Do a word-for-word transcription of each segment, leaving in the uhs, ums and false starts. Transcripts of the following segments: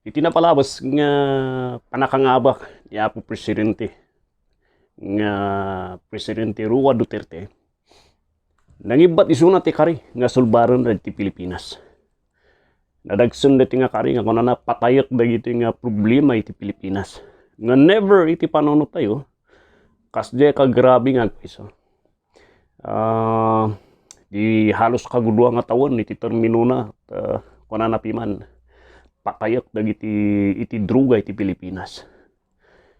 Iti napalabas nga panakangabak ni Apo Presidente, nga Presidente Rua Duterte, nangibbat isuna ti kari nga sulbaren dagiti Pilipinas. Nadagsen dagiti nga kari nga kunana, patayek dagiti nga problema iti Pilipinas. Nga never iti panunot tayo, kasdiay kagrabe nga agpaiso. Ah, di halos kagudua nga tawen iti terminona, ah, kunana piman, patayek dagiti iti droga iti Pilipinas.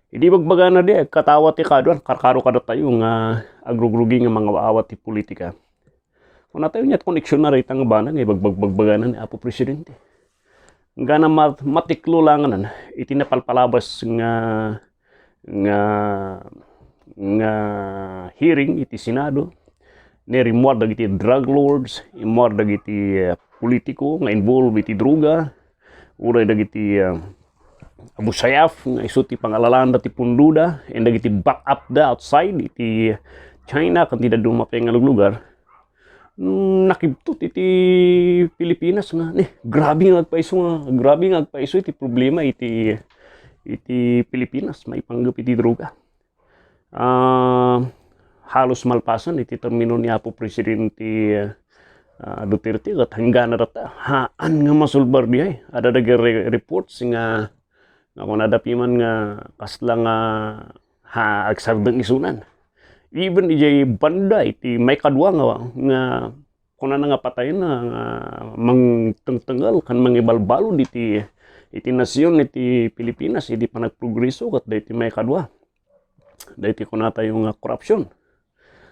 Idi bagbagana di, agkatawa ti kaduan, karkaro kadatayo nga agrugrugi nga mangaw-awat ti politika. Kunatayo niya ti koneksyon na rita nga banag nga ibagbag-, bagbagana ni Apo Presidente. Nga na mat-, matiklo langanan iti napalpalabas nga, nga, nga hearing iti Senado, ni rimmuar dagiti drug lords, immuar dagiti, eh, politiko nga involved iti droga, uray dagiti, ah, Abu Sayyaf nga isu ti pangalalaanda ti pundoda, and dagiti back up da outside iti China, ken ti dadduma pay nga luglugar. Mm, nakibtot iti Pilipinas nga, ni, grabe nga agpaiso nga, grabe nga agpaiso iti problema iti, iti Pilipinas, maipanggep iti droga. Ah, halos malpasen iti termino ni Apo Presidente, ah, Duterte, ket hanggana data, haan nga masulbar diay. Adda dagiti re-, reports nga, nga kunada piman nga kasla nga ha, agsardeng isunan. Even ijay banda iti maikadua nga, nga kunana nga patayen nga mangtengtengel ken mangibalbalud iti, iti nasion iti Pilipinas, iti panagprogreso ket daytoy maikadua. Daytoy kunatayo nga korupsion.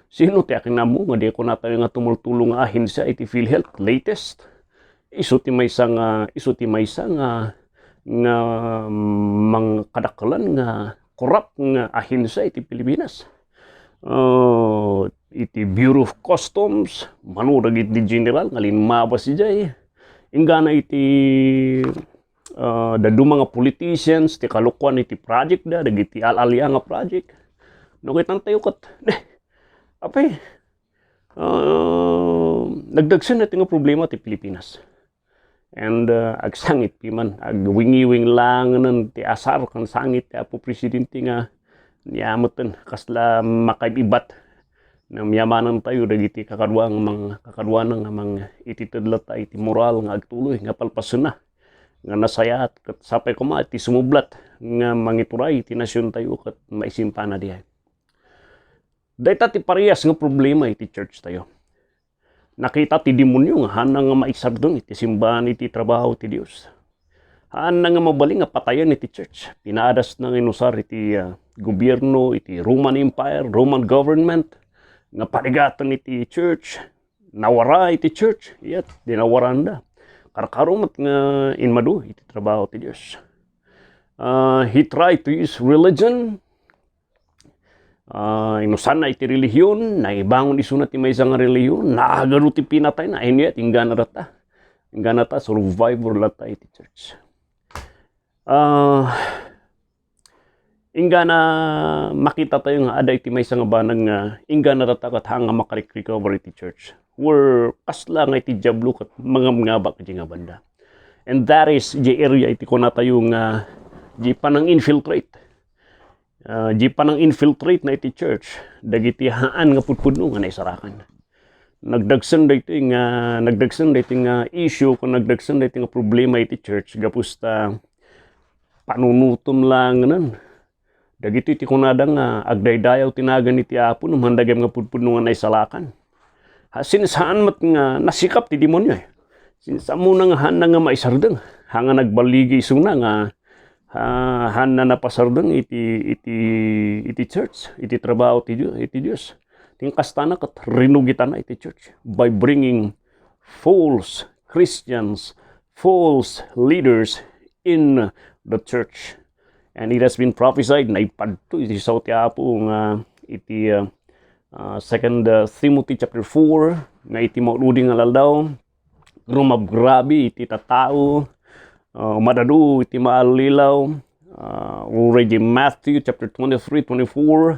Sino ti akin-ammo nga di kunatayo nga tumultulo nga ahensya iti PhilHealth latest? Isu ti maysa nga, isu ti maysa nga, nga mangkadakkelan nga korap nga ahensya iti Pilipinas. Ah, iti Bureau of Customs, mano dagiti general nga limmabas idiay. Inggana iti, ah, dadduma nga politicians, ti kalokuan iti project da, dagiti al-alia nga project. No, kitantayo ket, deh, apay, ah, nagdagsen daytoy nga problema ti Pilipinas. And, uh, agsangit piman, agwingiwing langanen ti asar ken sangit ti Apo Presidente nga niameten kasla makaib-ibat. Namyamanantayo dagiti kakadua nga mang-, kakaduana nga mang-, itited latta iti moral nga agtuloy nga palpasenna nga nasayaat ket sapay koma iti sumublat nga mangituray iti nasiontayo ket maisimpana diay. Dayta ti parehas nga problema iti church tayo. Nakita ti demonio nga haanna nga maisardeng iti simbahan iti trabaho ti Dios. Haanna nga mabalin nga patayen iti church. Pinaadasna nga inusar iti, ah, gobierno, iti Roman Empire, Roman government, nga parigaten iti church. Nawara iti church. Yet, di nawaranda. Karkaro met nga inmadu iti trabaho ti Dios. Ah, he tried to use religion. Ah, inusanna iti relihion, naibangon isuna ti maysa nga relihion, naagado ti pinatayna, and yet, inggana data. Inggana ta, survivor latta iti church. Ah, inggana makita tayo nga adda iti maysa nga banag nga inggana data ket haan nga makarik-recover iti church. Where kasla nga iti Diablo ket mangabngabak iti nga banda. And that is the area iti kunatayo nga di panang-infiltrate. Ah, di panang-infiltrate na iti church dagiti haan nga pudpudno nga naisarakan. Nagdagsen daytoy nga, nagdagsen daytoy nga issue, ken nagdagsen daytoy nga problema iti church, gapu ta panunutom langanen. Dagitoy ti kunada nga agdaydayaw ti nagan iti Apo no mandagem nga pudpudno nga naisalakan. Ha, since haan met nga nasikap ti demonio, eh. Since ammona nga haanna nga maisardeng, ha nga nagballigi isuna nga, ah, haanna napasardeng iti, iti, iti church, iti trabaho ti Dio-, iti Dios. Ti kastana ket rinugitana iti church by bringing false Christians, false leaders in the church. And it has been prophesied, naipadto iti sao ti Apo nga iti, ah, ah, Second, ah, Timothy chapter four, nga iti mauluding nga aldaw, rumagrabi iti tattao, ah, madadu iti maallilaw, ah, uray di Matthew chapter twenty-three, twenty-four,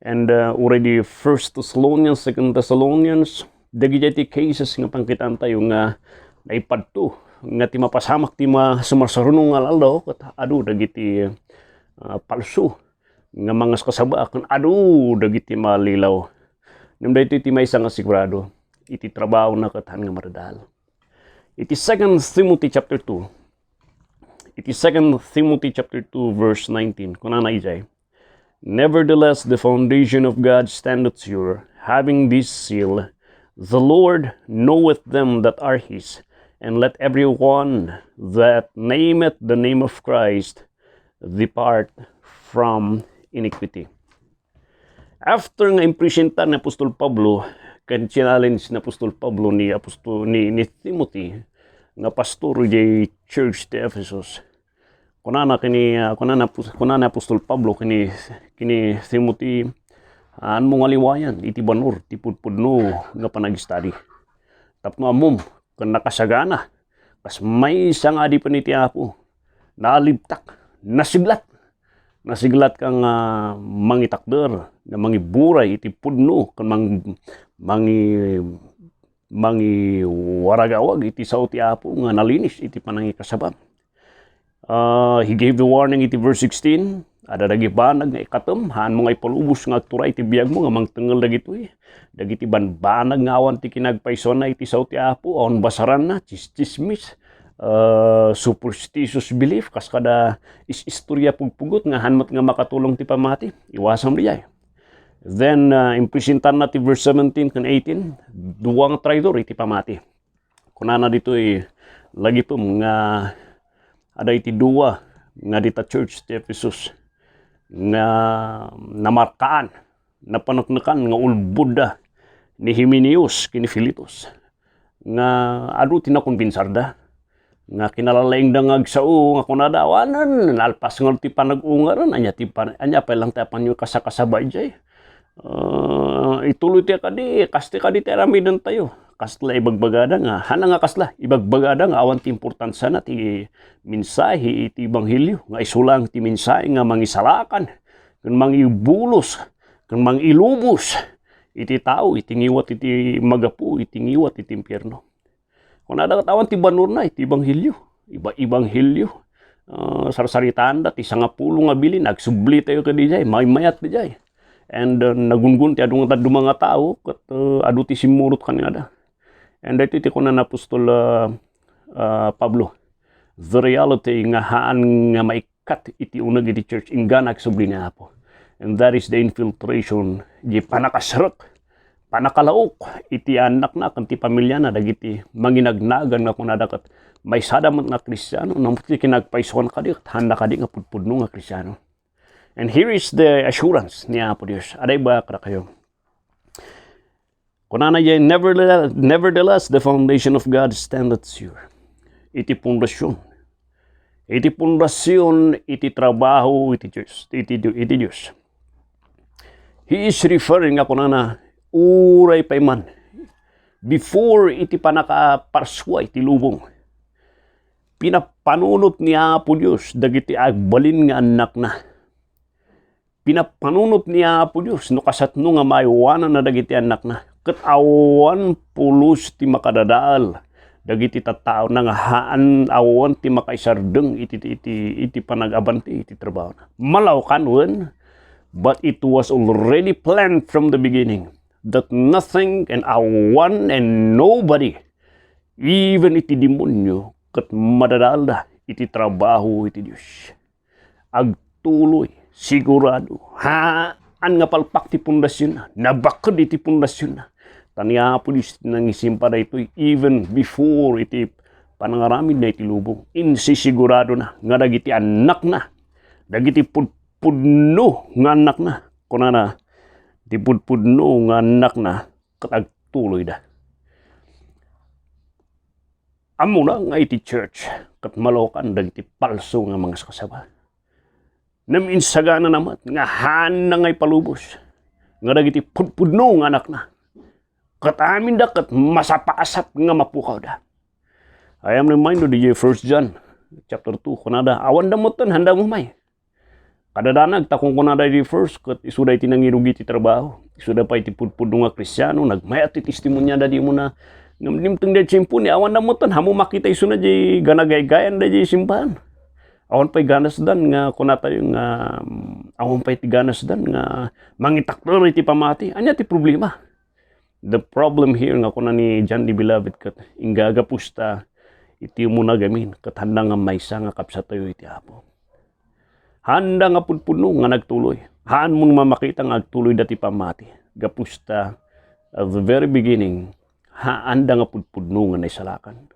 and, ah, uray di First Thessalonians, Second Thessalonians, dagiti ti cases nga pangkitaan tayo nga naipadto, nga ti mapasamak ti ma-, sumarsaruno nga aldaw, ket adu dagiti, ah, palsu nga mangaskasaba, ken adu dagiti malilaw. Ngem daytoy ti maysa nga sigurado, iti trabahona ket haan nga madadal. Iti Second Timothy chapter two, iti Second Timothy chapter two, verse nineteen, kunana idiay, "Nevertheless, the foundation of God standeth sure, having this seal, the Lord knoweth them that are his, and let every one that nameth the name of Christ depart from iniquity." After nga imprisintan ni Apostol Pablo, ken challenge ni Apostol Pablo ni Apostol, ni, ni Timothy, nga pastor idiay church ti Ephesus, kunana kini, ah, kunana, kunana ni Apostol Pablo kini, kini Timothy, "Haanmo nga liwayan iti banur ti pudpudno nga panagistadi. Tapno ammom, ken nakasagana, kas maysa nga adipen iti Apo, nalibtak, nasiglat. Nasiglatka nga mangitakder, nga mangiburay iti pudno, ken mang-, mangi-, mangiwaragawag iti sao ti Apo nga nalinis iti panangikasaba." Ah, he gave the warning iti verse sixteen, "Adda dagiti banag nga ikatem, haanmo nga ipalubos nga agturay iti biagmo nga mangtengngel dagitoy. Dagiti banbanag nga awan ti kinagpaysuanna iti sao ti Apo, awan basaranna, tsistsismis, ah, superstitious belief, kas kada is-istoria pugpugot nga haan met nga makatulong ti pammati." Iwasam diay. Then, ah, imprisintanna ti verse seventeen ken eighteen, dua nga traidor iti pammati. Kunana ditoy lagipem nga adda iti dua nga dita church ti Ephesus nga namarkaan, napaneknekan nga ulbodda ni Hymenaeus ken ni Filetus, nga adu ti nakonbinsarda, nga kinalalaingda nga agsao, nga kunada, "Awanen, nalpas ngarud ti panag-ungaren, ania ti pan-, ania pay lang ti apanyo kasakasaba idiay? Ah, ituloy ti kadi, kasta kadi ti aramidentayo." Kasla ibagbagada nga, haan nga kasla, ibagbagada nga awan ti importansana ti mensahe iti ebanghelio, nga isu lang ti mensahe nga mangisalakan, ken mangibulos, ken mangilubos iti tao, iti ngiwat iti magapu, iti ngiwat iti impierno. Kunada ket awan ti banurna iti ebanghelio. Iba-, ebanghelio. Ah, sarsaritaanda ti sangapulo nga bilin, agsubli tayo kadi jay, maymayat kadi jay. And, uh, nagungon ti adu nga dadduma nga tao, ket, uh, adu ti simmurot kaniada. And daytoy ti kuna ni Apostol, uh, uh, Pablo, the reality nga haan nga maikkat iti uneg iti church, inggana agsubli ni Apo. And that is the infiltration, di panakasrek, panakalaok iti annakna ken ti pamiliana dagiti manginagnagan nga kunada ket maysada met nga Kristiano, no, ti kinagpaysuan kadi, ket haanna kadi nga pudpudno nga Kristiano. And here is the assurance ni Apo Dios. Adda ibaga kadakayo. Kunana jay, "Nevertheless, nevertheless, the foundation of God standeth sure." Iti pundasyon. Iti pundasyon, iti trabaho, iti Dios, iti, iti Dios. He is referring nga kunana, uray pay man, before iti panakaparsua iti lubong, pinapanunot ni Apo Dios dagiti agbalin nga annakna. Pinapanunot ni Apo Dios no kasatno nga maaywananna dagiti annakna. Ket awan pulos ti makadadael dagiti tattaona nga haan, awan ti makaisardeng iti, iti, iti panagabante iti trabahona. Malaw kan wen, but it was already planned from the beginning that nothing and awan and nobody, even iti demonyo, ket madadaelda iti trabaho iti Dios. Agtuloy, sigurado. Haan nga palpak ti pundasionna, nabaked iti pundasionna. Ta ni Apo Dios ti nangisimpa daytoy even before iti panangaramidna iti lubong. Insisiguradona nga dagiti annakna, dagiti pudpudno nga annakna, kunana, ti pudpudno nga annakna, ket agtuloyda. Ammona nga iti church, ket malokan dagiti palso nga mangaskasaba. Ngem insaganana met nga haanna nga ipalubos nga dagiti pudpudno nga annakna, ket aminda ket masapasap nga mapukawda. I am reminded di First John chapter two, kunada, "Awanda metten, haanda umay." Kadadanag, ta kunkunada iti first, ket isuda iti nangirugi ti trabaho. Isuda pay ti pudpudno nga Kristiano, nagmayat ti testimoniada, di umuna Ngem dimteng daydiay tiempo ni awan namutan, ammo makita isuna diay ganagaygayan daydiay simbahan. Awan pay ganasdan nga kunatayo nga, mm, awan pay ti ganasdan nga mangitakder iti pamati. Ania ti problema? The problem here nga kuna ni John the Beloved ket ingga gapusta iti umuna gamin ket handa nga maysa nga kabsatayo iti Apo. Handa nga pudpudno nga nagtuloy. Haan mo mamakita nga agtuloy dati pamati. Gapusta, at the very beginning, haanda nga pudpudno nga naisalakan.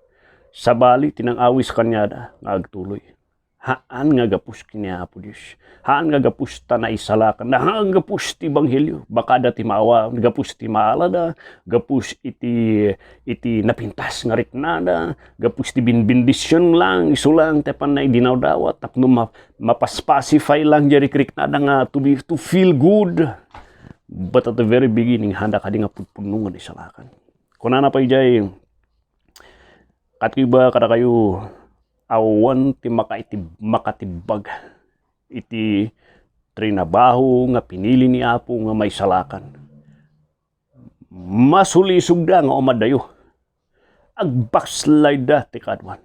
Sabali, ti nang-awis kaniada nga agtuloy. Haan nga gapus ken ni Apo Dios. Haan nga gapus ta naisalakan. Haan gapus ti ebanghelio. Baka da ti maawa, gapus ti maalada, gapus iti, iti napintas nga riknada, gapus ti binbendision lang, isu lang ti panna idinawdawat, tapno ma-, mapaspacify lang diay rikriknada nga to be, to feel good. But at the very beginning, handa kadi nga pudpudno nga naisalakan. Kunana pay diay, kat iba kadakayo, awan ti makaitib-, makatibbag iti trinabaho nga pinili ni Apo nga maisalakan. Masulisogda nga umaddayo. Agbackslide da ti kaaduan.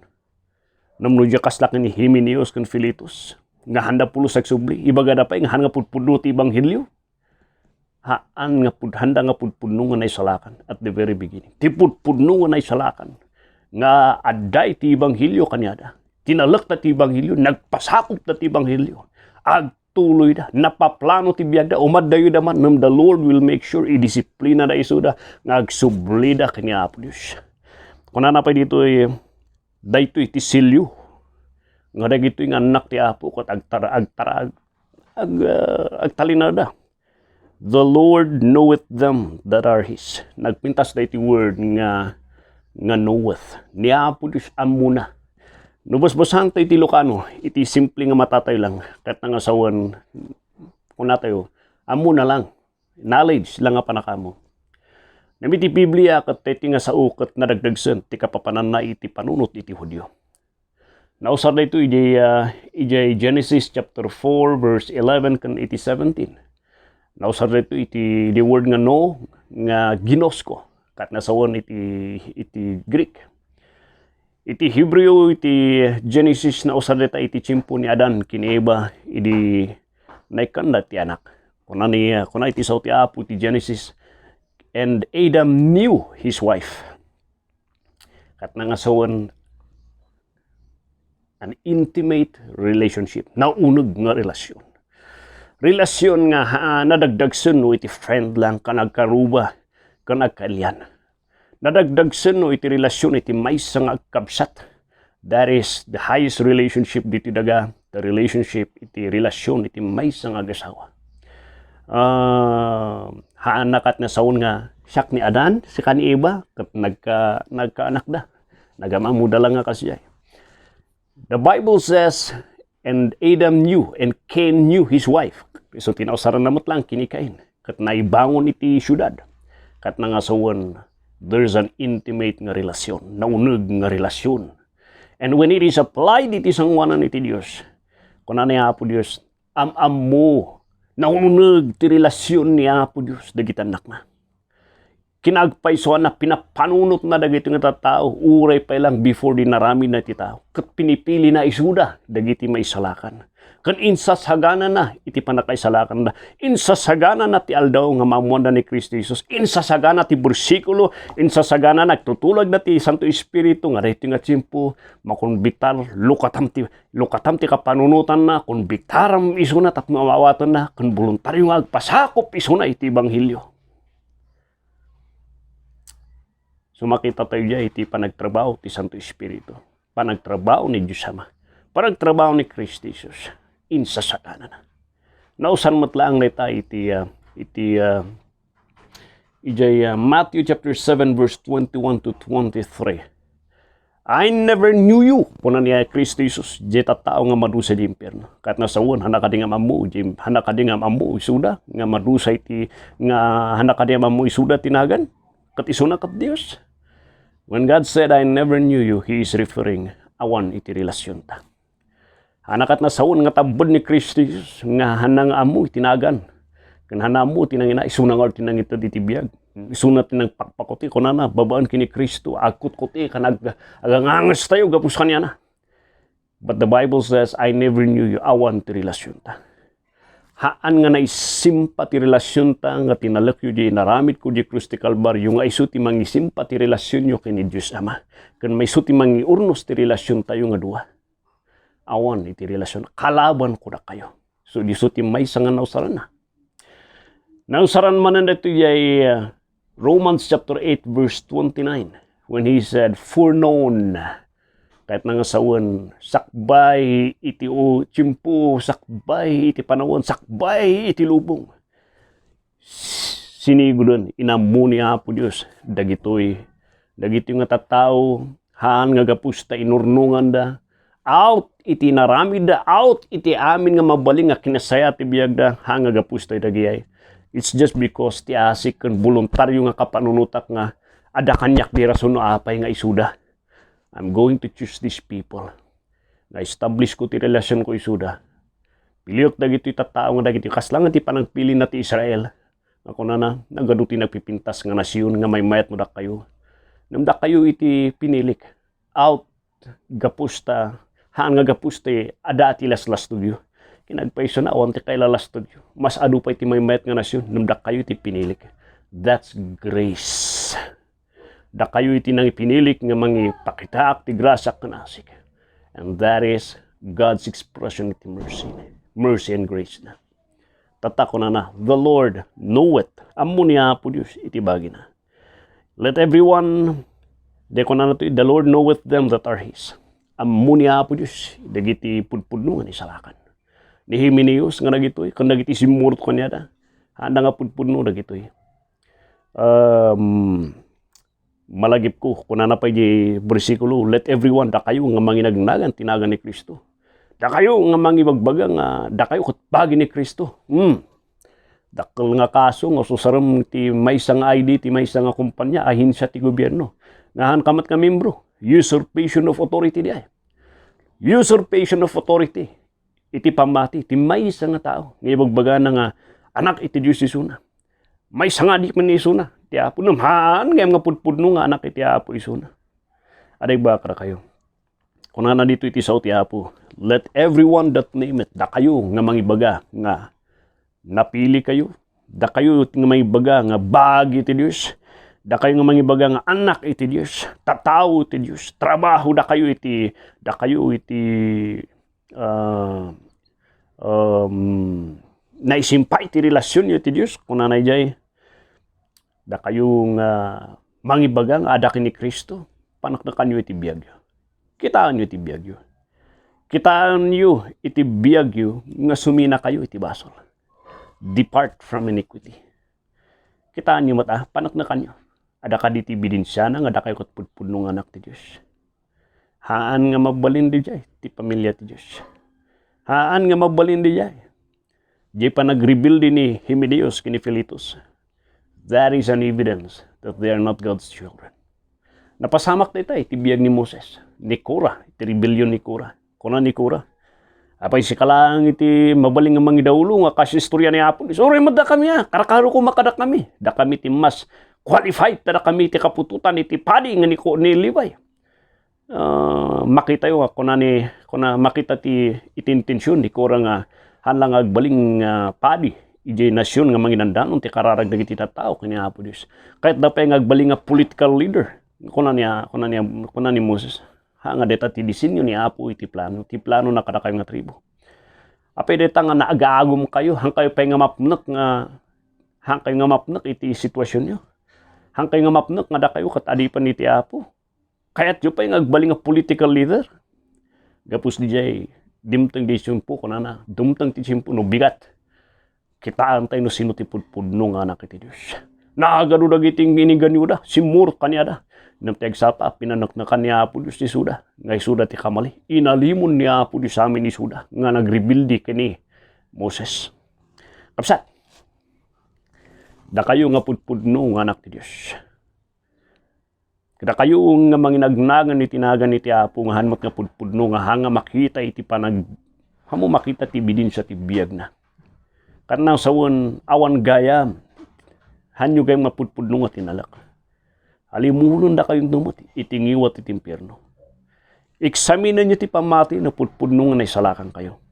Namno diay kasla ken ni Himeneos ken Filetus nga handa pulos agsubli, ibagada pay nga haan nga pudpudno ti ebanghelio. Haan nga pud-, handa nga pudpudno nga naisalakan at the very beginning. Ti pudpudno nga naisalakan nga adda iti ebanghelio kaniada. Tinalekda ti ebanghelio, nagpasakopda ti ebanghelio. Agtuloyda, napaplano ti biagda, umaddayoda man, ngem the Lord will make sure idisiplinada isuda nga agsublida ken ni Apo Dios. Kunana pay ditoy, daytoy ti selio nga dagitoy nga annak ti Apo ket agtara-, agtara-, ag-, ah, agtalinada. "The Lord knoweth them that are His." Nagpintas daytoy word nga, nga knoweth. Ni Apo Dios ammona. No basbasanto iti Ilocano, iti simple nga matatayo lang, ket nangasawen, kunatayo, ammona lang. Knowledge lang nga panakaammo. Ngem iti Biblia, ket daytoy nga sao ket nadagdagsen ti kapapananna iti panunot iti Judio. Nausar daytoy idiay, ah, idiay Genesis chapter four, verse eleven ken iti seventeen. Nausar daytoy iti the word nga know, nga ginosko, ket nasawen iti, iti Greek. Iti Hebreo, iti Genesis, nausar dayta iti tiempo ni Adan ken ni Eva idi naikkanda ti anak. Kuna ni, kuna iti sao ti Apo iti Genesis, "And Adam knew his wife." Ket nangasawen an intimate relationship, nauneg nga relasyon. Relasyon nga, ha, nadagdagsen no iti friend lang, ken agkaruba, ken agkailian. Nadagdagsen no iti relasyon iti maysa nga agkabsat. That is the highest relationship ditoy daga, the relationship iti relasyon iti maysa nga agasawa. Ah, haanna ket nasawen nga siak ni Adan, sika ni Eva, ket nagka-, nagkaanakda. Nagam-ammoda lang nga kasdiay. The Bible says, "And Adam knew, and Cain knew his wife." So, ti nausaranna met lang ken ni Cain. Ket naibangon iti siudad. Ket nangasawen, there's an intimate nga relasyon, nauneg nga relasyon. And when it is applied iti sangoanan iti Dios, kuna ni Apo Dios, am-ammo, nauneg ti relasyon ni Apo Dios dagiti annakna. Kinaagpaysuanna, pinapanunotna dagiti nga tattao, uray pay lang before di naramidna iti tao. Ket pinipilina isuda dagiti maisalakan. Ken insasaganana iti pannakaisalakanda. Insasaganana ti aldaw nga maammoanda ni Cristo Jesus. Insasagana ti bersikulo, insasagana nagtutulagna ti Santo Espiritu nga daytoy nga tiempo, makonbiktar, lukatam ti, lukatam ti kapanunotanna, konbiktaram isuna tapno awawatenna, ken boluntario nga agpasakop isuna iti ebanghelio. So, makita tayo diay iti panagtrabaho ti Santo Espiritu, panagtrabaho ni Dios Ama, panagtrabaho ni Cristo Jesus, insasaganana. Nausan met laeng dayta iti, ah, iti, ah, idiay, ah, Matthew chapter seven, verse twenty-one to twenty-three. "I never knew you," kuna ni Cristo Jesus, diay tattao nga madusa idiay impierno. Ket nasawen, haanna kadi nga am-ammo, diay, haanna kadi nga am-ammo isuda nga madusa iti, nga haanna kadi nga am-ammo isuda ti nagan. Ket isuna ket Dios. When God said, "I never knew you," He is referring awan iti relasyonta. Haanna ket nasawen nga tabbed ni Cristo Jesus nga haanna nga ammo iti nagan. Ken han ammo ti nangina, isuna ngarud ti nangited iti biag. Isuna ti nangpakpakuti, kunana, babaen ken ni Cristo, agkutkuti, ken ag-, agangangestayo gapu kaniana. But the Bible says, "I never knew you." Awan ti relasionta. Haan nga naisimpa ti relasionta nga tinalekyo di inaramidko di krus ti Kalbario nga isu ti mangisimpa ti relasionyo ken ni Dios Ama. Ken maisu ti mangiurnos ti relasiontayo nga dua. Awan iti relasion. Kalabanko dakayo. So, isu ti maysa nga nausaranna. Nausaran manen daytoy ay, uh, Romans chapter eight, verse twenty-nine, when he said, "Foreknown," kayatna nga sawen, sakbay iti u-, tiempo, sakbay iti panawen, sakbay iti lubong. Siniguden, inammo ni Apo Dios dagitoy, dagitoy nga tattao, haan nga gapu ta inurnonganda, out iti inaramidda, out iti amin nga mabalin nga kinasaya ti biagda, haan nga gapu ta dagiti ay. It's just because ti asik ken boluntario nga kapanunotak nga adda kaniak ti rason no apay nga isuda. I'm going to choose these people. Na-establish ko ti relasionko isuda. Piliek dagitoy tattao nga dagitoy kasla nga ti panagpilina ti Israel. Nga kunana, nagadu ti nagpipintas nga nasion nga maymayat no dakayo. Ngem dakayo iti pinilik. Out gapu ta, haan nga gapu ta adda ti laslastogyo. Kinagpayso na awan ti kailalastogyo. Mas adu pay ti maymayat nga nasion, ngem dakayo iti pinilik. That's grace. Dakayo iti nangipinilik nga mangipakitaak ti grasiak ken asik. And that is God's expression iti mercy. Mercy and grace na. Tatta kunana, "The Lord knoweth." Ammo ni Apo Dios iti bagina. Let everyone, di kunana to, "The Lord knoweth them that are His." Ammo ni Apo Dios dagiti pudpudno nga naisalakan. Ni Himeneus nga dagitoy, ken dagiti simmurot kaniada. Haan nga pudpudno dagitoy. Um, malagipko, kunana pay di bersikulo, "Let everyone," dakayo nga manginagnagan ti nagan ni Cristo. Dakayo nga mangibagbaga nga dakayo ket bagi ni Cristo. Hmm. Dakkel nga kaso nga susarem ti maysa nga I D, ti maysa nga kompanya, ahensia ti gobierno. Nga haan ka met nga membro, usurpation of authority di ay. Usurpation of authority. Iti pammati ti maysa nga tao nga ibagbagana nga anak iti Dios isuna. Maysa nga di man isuna ti Apo. Ngem haan nga pudpudno nga anak iti Apo isuna. Adda ibaga kadakayo. Kunana dito iti sao ti Apo, "Let everyone that name it," dakayo nga mangibaga nga napili kayo, dakayo nga mangibaga nga bagi iti Dios, dakayo nga mangibaga nga anak iti Dios, tattao iti Dios, trabaho dakayo iti, dakayo iti, ah, um, naisimpa iti relasionyo iti Dios, kunana idiay, dakayo nga mangibaga nga adda ken ni Cristo, paneknekanyo iti biagyo. Kitaenyo iti biagyo. Kitaenyo iti biagyo nga suminakayo iti basol. Depart from iniquity. Kitaenyo met a, paneknekanyo. Adda kadi ti ebidensiana nga dakayo ket pudpudno nga anak ti Dios. Haan nga mabalin diay ti pamilia ti Dios. Haan nga mabalin diay. Diay panagrebueldi ni Himeneus ken ni Filetus. That is an evidence that they are not God's children. Napasamak dayta iti biag ni Moses, ni Korah, iti rebellion ni Korah. Kuna ni Korah, "Apay sika laeng iti mabalin nga mangidaulo nga kas istorya ni Apo Dios? Uray met dakami a, karkarukoma kadakami. Dakami ti mas qualified, ta dakami ti kaputotan iti padi nga ni, ni Levi." Ah, makitayo nga kuna ni, kuna makita ti iti intention ni Korah nga haan la nga agbalin nga padi idiay nasion nga mangidandanon ti kararag dagiti tattao ken ni Apo Dios. Kayatda pay nga agbalin nga political leader. Kuna ni, kuna ni, kuna ni Moses, "Ha, nga dayta ti disenyo ni Apo iti plano, ti planona kadakayo nga tribu. Apay dayta nga naagagumkayo, haankayo pay nga mapnek nga, haankayo nga mapnek iti situasionyo. Haankayo nga mapnek nga dakayo ket adipen iti Apo. Kayatyo pay nga agbalin nga political leader?" Gapu diay, dimteng ti tiempo, kunana, dimteng ti tiempo no bigat. Kitaentay no sino ti pudpudno nga anak iti Dios. Naagado dagiti iniganyoda, simmurot kaniada. Ngem ti agsapa, pinaneknekan ni Apo Dios isuda, nga isuda ti kamali. Inalimon ni Apo Dios amin isuda nga nagrebueldi ken ni Moses. Kabsat, dakayo nga pudpudno nga anak ti Dios. Kadakayo nga manginagnagan iti nagan iti Apo nga haan met nga pudpudno nga haan nga makita iti panag-, haan mo makita ti ebidensia ti biagna. Ket no sawen, awan gayam, haanyo gayam nga pudpudno nga tinalek. Alimulen dakayo no met iti ngiwat iti impierno. Eksaminenyo ti pammati no pudpudno nga naisalakan kayo.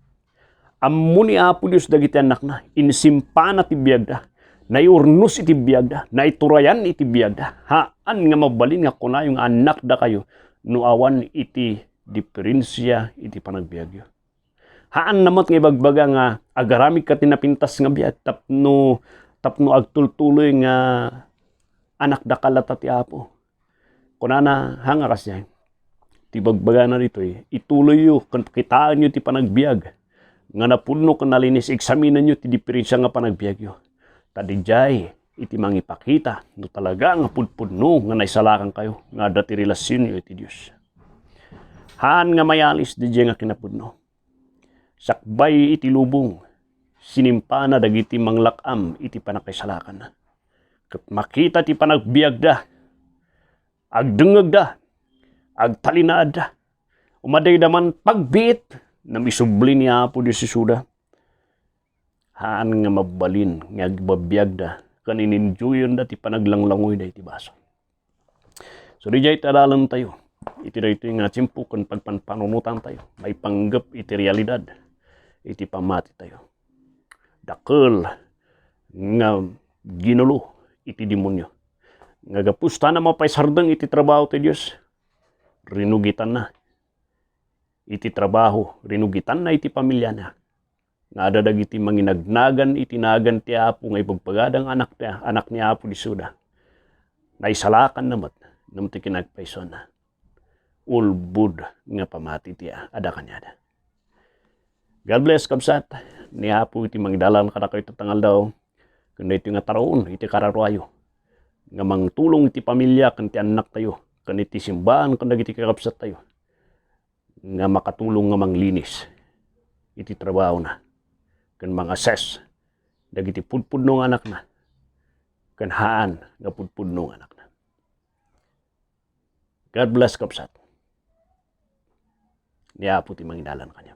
Ammo ni Apo Dios dagiti annakna, insimpana ti biagda, naiurnos iti biagda, naiturayan iti biagda. Haan nga mabalin nga kunayo nga annakda kayo no awan iti diferensia iti panagbiagyo. Haan na met nga ibagbaga nga agaramidka ti napintas nga biag tapno, tapno agtultuloy nga anakdaka latta ti Apo. Kunana, ha nga kasdiay, ti bagbagana ditoy, ituloyyo ken kitaenyo ti panagbiag nga napudno ken nalinis, eksaminenyo ti diferensia nga panagbiagyo. Ta didiay iti mangipakita no talaga nga pudpudno nga naisalakan kayo nga adda ti relasionyo iti Dios. Haan nga mayalis didiay nga kinapudno. Sakbay iti lubong, sinimpana dagiti manglak-am iti panakaisalakanna. Ket makita ti panagbiagda, agdengngegda, agtalinaedda. Umadayda man pagbiit, ngem isubli ni Apo Dios isuda. Haan nga mabalin nga agbabiagda ken in-enjoyenda ti panaglanglangoyda iti basol. So, didiay ti adalentayo iti daytoy nga tiempo ken pagpanpanunotantayo maipanggep iti realidad iti pammatitayo. Dakel nga ginulo iti demonio nga gapu ta napaisardeng iti trabaho ti Dios, rinugitanna iti trabaho, rinugitanna iti pamiliana. Nga adda dagiti manginagnagan iti nagan ti Apo nga ibagbagada nga anak ti, anak ni Apo Dios isuda. Naisalakanna met ngem ti kinapaysuanna, ulbod nga pamati ti a-, adda kaniada. God bless, kabsat. Ni Apo iti mangidalan kadakayo ita nga aldaw, ken daytoy nga taraon iti kararuayo nga mangtulong iti pamilya ken ti annaktayo, ken iti simbaan ken dagiti kakabsattayo nga makatulong nga manglinis iti trabahona ken mang-assess dagiti pudpudno nga anakna ken haan nga pudpudno nga anakna. God bless, kabsat. Ni Apo ti mangidalan kaniak.